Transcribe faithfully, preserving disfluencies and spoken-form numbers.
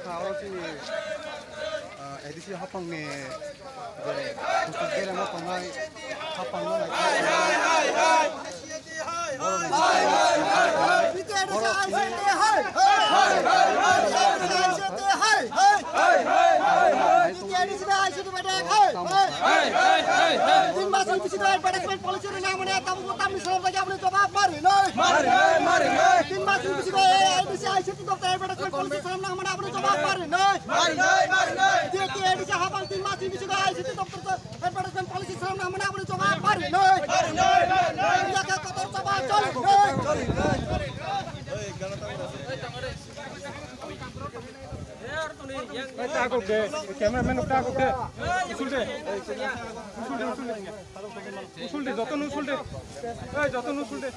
Aro chini, ah, A D C hapangni je, beremo tongnai, hapangno naikhe, borok Tin masni bisingo advertisement policy rwna hwnmani tabukbo tamni swnamjak aboni jobab ma rwnai. Tin masni bisingo A D C I C T doptor advertisement policy swnamna hwnmani aboni jobab ma rwnai. J K A D C hapang tin masni bisingo I C T doptor advertisement policy swnamna hwnmani aboni jobab ma rwnai. Yakha kotor jobab choli rwnai. Ei, tagok de, cameraman tagok de. Usul de. Usul de, usul de. Usul de, joto no usul de. Ei, joto no usul de.